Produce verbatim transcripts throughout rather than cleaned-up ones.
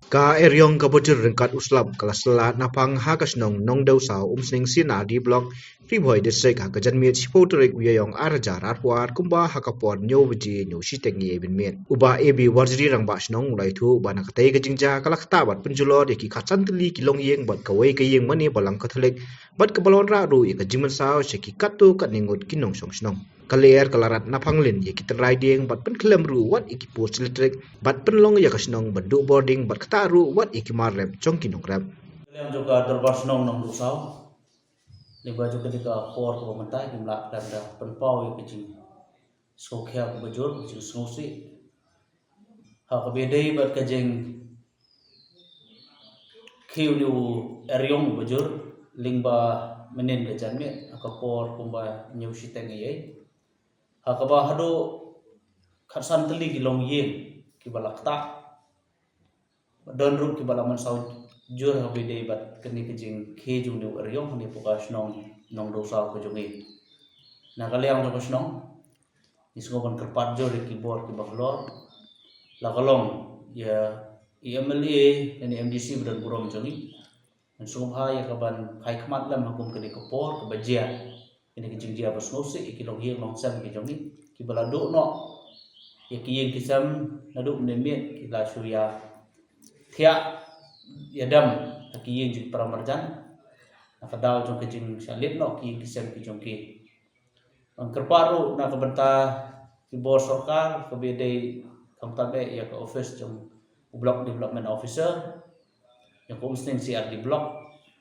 Ka eriong kaba jur ryngkat u slap ka la slat naphang ha ka shnong Nongdewsaw, Umsning C&RD Block, Ri Bhoi District, ha ka janmiet shiphew tarik u Ïaïong ar hajar arphew ar, kumba ha ka por hynñiew baje hynñiew shiteng ïa mynmiet. U Bah A B Warjri, Rangbah Shnong, u la ïathuh ba na katei ka jingjia ka la ktah bad pynjulor ïa ki khatsan tylli ki longïing bad kawei ka ïing mane Balang Katholik, bad kaba la wanrah ruh ïa ka jingmynsaw sha ki katto katne ngut ki nongshong shnong. Ka lyer ka la rat naphang lynti ïa ki tynrai dieng bad pynkhlem ruh wat ïa ki post elektrik bad pynlong ïa ka shnong ban duh bording bad ktah ruh wat ïa ki mar rep jong ki nongrep. Ka liang jong ka Dorbar Shnong Nongdewsaw, lyngba jong kane ka por kaba mynta, kim lah khlem da pynpaw ïa ka jingsngewkhia kaba jur, ka jingsngewsih, ha kaba ïadei bad ka jingkhie une u eriong uba jur lyngba mynnin ka janmiet, ha ka por kumba hynñiew shiteng ïa, ha kaba haduh khatsan tylli ki longïing kiba la ktah. Don ruh kiba la mynsaw jur ha kaba ïadei bad kane ka jingkhie jong une u eriong hangne hapoh ka shnong Nongdewsaw ka jong ngi. Na ka liang jong ka shnong, ngi sngew ban kyrpad jur ïa ki bor kiba halor, la ka long ïa i M L A ne i M D C ba don burom jong ngi. Ngi sngewbha ïa ka ban phai khmat lem ha kum kane ka por kaba jia kane ka jingjia ba sngewsih ïa ki longïing longsem ki jong ngi, kiba la duh noh ïa ki ïing ki sem naduh mynne miet, ki la shu ïa thiah ïa dem ha ki ïing jingpra marjan, na ka daw jong ka jingshah lip noh ki ïing ki sem ki jong ki. Ngi kyrpad ruh na ka bynta ki bor sorkar kaba ïadei khamtam eh ïa ka office jong u Block Development Officer, ïa ka Umsning C&RD Block,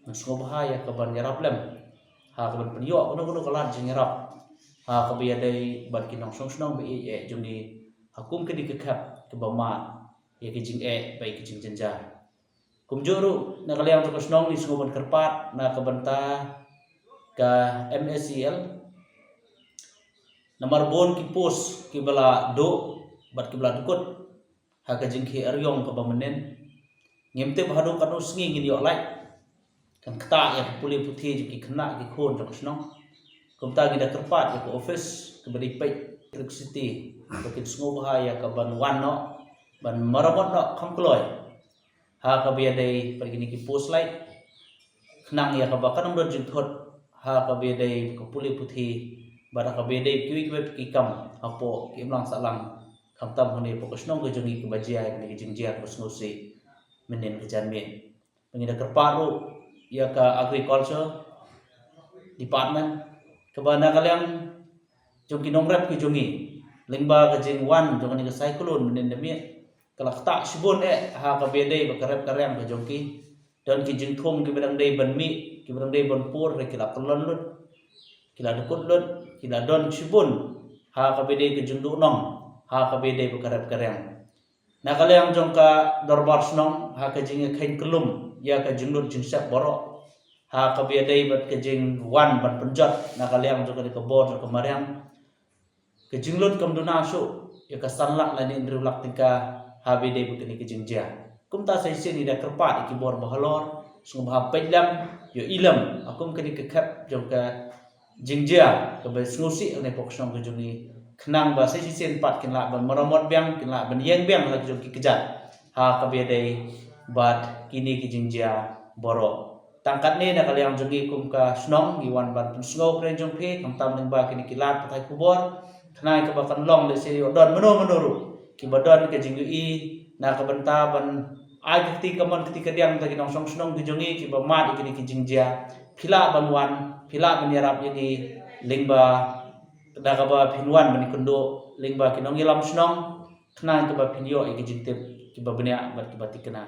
ngi sngewbha ïa ka ban ïarap lem ha ka ban pynïoh kano kano ka lad jingïarap ha kaba ïadei bad ki nongshong shnong ba ïeit eh jong ngi ha kum kane ka khep kaba mad ïa ka jingeh bad ïa ka jingjynjar. Kumjuh ruh na ka liang jong ka shnong ngi sngew ban kyrpad na ka bynta ka M S E L, namar bun ki post kiba la duh bad kiba la dkut ha ka jingkhie eriong kaba mynnin. Ngim tip haduh katno sngi ngin ïoh lait, kan ktah ïa ka pule puthi jong ki khynnah ki khun jong ka shnong. Kumta ngi da kyrpad ïa ka office kaba dei peit electricity ba kin sngewbha ïa ka ban wan noh ban maramot noh kham kloi ha kaba ïadei bad kine ki post light, khnang ïa kaba kan ym don jingthut ha kaba ïadei ka pule puthi bad ha kaba ïadei kiwei kiwei ki kam hapoh ki imlang sahlang, khamtam hangne hapoh ka shnong ka jong ngi kaba jia ïa kane ka jingjia kaba sngewsih mynnin ka janmiet. Ngi da kyrpad ruh ïa ka Agriculture Department, kaba na ka liang jong ki nongrep ki jong ngi, lyngba ka jingwan jong kane ka cyclone mynnin da miet, ka la ktah shibun eh ha kaba ïadei bad ka rep ka riang ka jong ki. Don ki jingthung kiba dang dei ban mih, kiba dang dei ban pur, ki la kyllon lut, ki la dkut lut, ki la don shibun ha kaba ïadei ka jingduhnong ha kaba ïadei bad ka rep ka riang. Na ka liang jong ka dorbar shnong, ha ka jingïakheiñ kyllum ïa ka jinglut jingsep baroh ha kaba ïadei bad ka jingwan ban pynjot na ka liang jong ka, ka bor jong ka mariang, ka jinglut kam duna shuh ïa ka san lak lane hynriew lak tyngka ha kaba ïadei bad kane ka jingjia. Kumta sa shisien ngi da kyrpad ïa ki bor ba halor, sngewbha peit lem, ïohi lem ha kum kane ka khep jong ka jingjia kaba sngewsih hangne hapoh ka shnong ka jong ngi, khnang ba sa shisien pat kin lah ban maramot biang, kin lah ban ïeng biang la ki jong ki kjat ha kaba ïadei bad kine ki jingjia baroh. Tang katne na ka liang jong ngi kum ka shnong ngi wan ban pynsngew kren jong phi khamtam lyngba kine ki lad pathai khubor, khnang kaba kan long lehse ïoh don mano mano ruh kiba don ka jingïohi na ka bynta ban ai ka kti kamon kti kadiang na ki nongshong shnong ki jong ngi kiba mad ïa kine ki jingjia. Phi lah ban wan, phi lah ban ïarap ïa ngi lyngba da kaba phin wan ban ïakynduh lyngba ki nongïalam shnong, khnang kaba phin ïoh ïa ki jingtip kiba bniah bad kiba thikna.